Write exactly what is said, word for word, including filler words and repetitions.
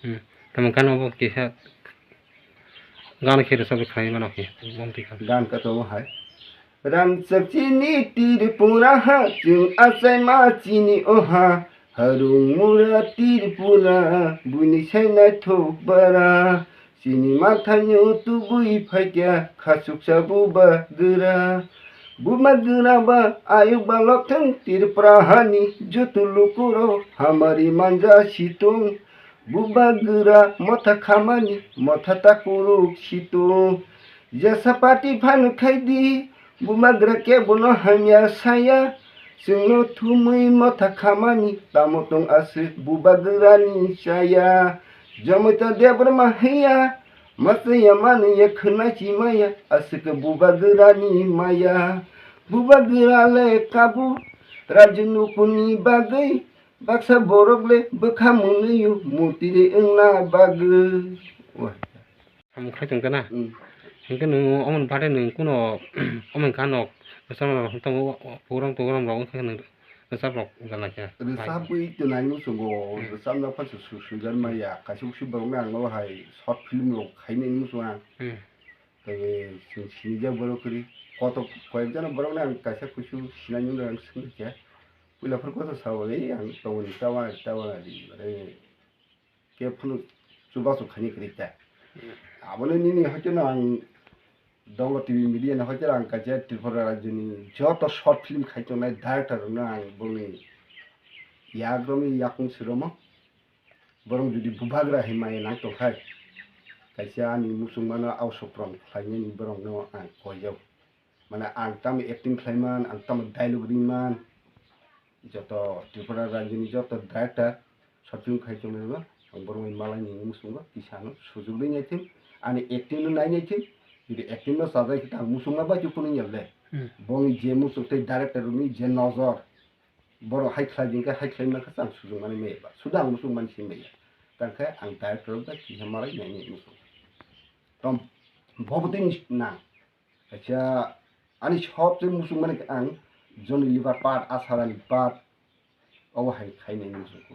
Hmm. Tamo gana bo kisa gana khe rwchapwi khlai mano khe, Bomti khan. Gan ka tongo hai. Rangchak chini Tripura ha, chwng achaima chini o ha. Harung mura Tripura, buini sai naithok bara. Chini mathaino tubui phaikha, khachuksa bubagra. Bubagra ba ayuk ba lokthang Tripura hani, joto lukurok hamari manja situng. Bubagra motha khamani, motha takuruk situng. Jesa party phano khaidi, bubagra kebono hamya saya. Chwngno thumwi motha khamani, tamo tong aswk bubagrani chaya. Jomoita Debbarma hiya, machaya manwi ya khwnai chimaya, aswk bubagrani maya. Bubagra le kabu, rajunukuni bagwi, baksa borok le bwkha mwnwi-o murti de wngna bagwi. Samung khai tong khe na? Hmm. Hingke nwng omo ni baade nwng kuno omo ni kha nok rwchapna rok tamo program togram rok wngkha khe nwng rwchap rok jana khe. Rwchapwi tonai muchungo, hmm, rwchapna phan se su-, suijar maya, kaisa kusu borok no ang no hai short film rok khainai muchungo ang. Hmm. Tei chwng sinijak borok kwrwi koto koyek jona borok no ang kaisa kusu sinai nung ang swngwi khe. Puila phuru koto sao, "Ei ang tongoni tawa, tawa," di, mane khe phano chubachu khainai kwrwi ta. Abono nini hoiteno ang Dongo T V media ni hoiteno ang kaisa Tripura rajyoni joto short film khai tongnai director rokno ang bongni yagromwi yakung swrwmo. Borok jodi bubagra hai maya nang tongkhai, kaisa ani muchungmano ausopron khlainani borokno ang koijak. Mane ang tamo acting khlaiman, ang tamo dialogue ringman, joto Tripura rajyoni joto director short film khai tongnairokno ang borokni malai ni muchungo kisa ano sujuk rwi naithung, ani acting no nai naithung, jodi acting no chajak khe ta ang muchungma bai tei phunukya le. Hmm. Bongni je muchung tei director rokni je nojor, borok hai khlai di hwnkhe hai khlai mankha, ang sujuk mani maya ba, suda ang muchung mani simi maya. Tangkhe ang director rok bai kisa malai naini muchung. Tom bobotini nang. Kaisa ani sobse muchung mani khe ang Johnny Lever part, Asarani part, obo hai khainai muchung kho.